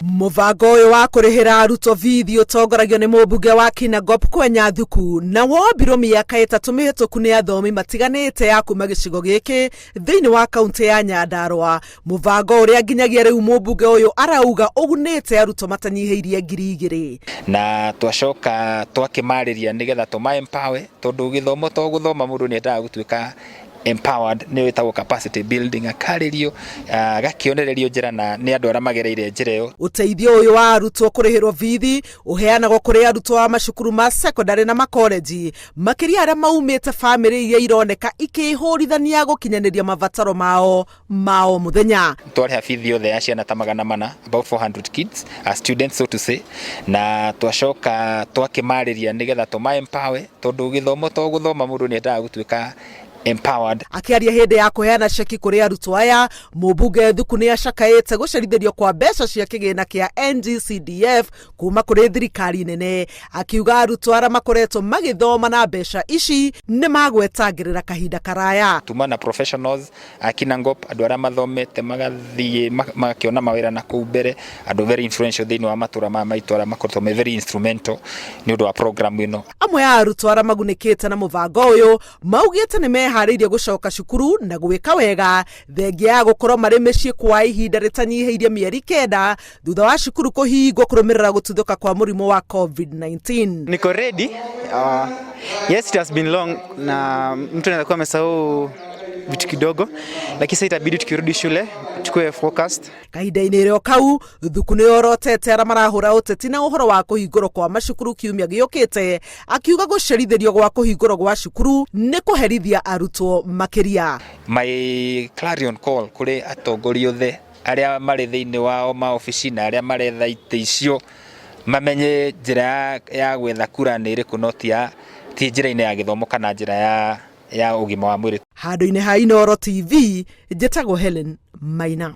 Mũbango ũyũ wa kũrĩhĩra arutwo bithi ũtongoragio nĩ mũmbunge wa Kinangop Kwenya Thuku na wombirwo mĩaka 3 mĩhĩtũku nĩ athomi matiganĩte a kuma gĩcigo gĩkĩ thĩinĩ wa kaunti ya Nyandarua. Mũbango ũrĩa nginyagia rĩu mũmbunge ũyũ arauga ũgunĩte arutwo matanyihĩirie 2000. Na twacoka twakĩmarĩria nĩgetha tũma empower tondũ gĩthomo to gũthoma mũndũ nĩ endaga gũtuĩka empowered nĩyo ĩtagwo capacity building akarĩrio agakĩonererio njĩra na nĩ andũ arĩa magereire njĩra ĩyo. Ũteithio ũyũ wa arutwo kũrĩhĩrwo bithi ũheanagwo kũrĩ arutwo a macukuru ma sekondarĩ na makolenji, makĩria arĩa maumĩte bamĩrĩ iria ironeka ikĩĩhũrithania gũkinyanĩria mabataro mao ma o mũthenya. Twarĩha bithi yothe ya ciana ta 400, about 400 kids, students so to say, na twacoka twakĩmarĩria nĩgetha tũma empower tondũ gĩthomo to gũthoma mũndũ nĩ endaga gũtuĩka empowered. Akĩaria hĩndĩ ya kũheana ceki kũrĩ arutwo aya, mũmbunge Thuku nĩ acakaĩte gũcerithĩrio kwa mbeca cia kĩgĩna kĩa NGCDF kuma kũrĩ thirikari nene, akiuga arutwo arĩa makoretwo magĩthoma na mbeca ici nĩ magwetangĩrĩra kahinda karaya. Tuma na professionals a Kinangop, andũ arĩa mathomete magathiĩ magakĩona mawĩra na kũu mbere, andũ very influential thĩinĩ wa matũra maya maitũ arĩa makoretwo me very instrumental nĩ ũndũ wa program ĩno. Amwe a arutwo arĩa magunĩkĩte na mũbango ũyũ maugĩte nĩ meharĩirie gũcoka cukuru na gwĩka wega thengia ya gũkorwo marĩ mĩciĩ kwa ihinda rĩtanyihĩirie mĩeri 9 thutha wa cukuru kũhingwo kũrũmĩrĩra gũtuthũka kwa mũrimũ wa COVID-19. Niko ready. Yes, it has been long na mtu anaweza kuwa amesahau vitu kidogo, lakini sasa itabidi tukirudi shule tukue focused. Kahinda-inĩ rĩo kau Thuku nĩ orotete arĩa marahũra ũteti na ũhoro wa kũhingũrwo kwa macukuru kiumia gĩũkĩte, akiuga gũcerithĩrio gwa kũhingũrwo gwa cukuru nĩ kũherithia arutwo makĩria. My clarion call kũrĩ atongoria othe arĩa marĩ thĩinĩ wao maobici na arĩa maretha itĩ icio mamenye njĩra ya gwetha kura nĩ ĩrĩkũ, no ti njĩra-inĩ ya gĩthomo kana njĩra ya ũgima wa mwĩrĩ. Handũ-inĩ ha Inooro TV, njĩtagwo Helen Maina.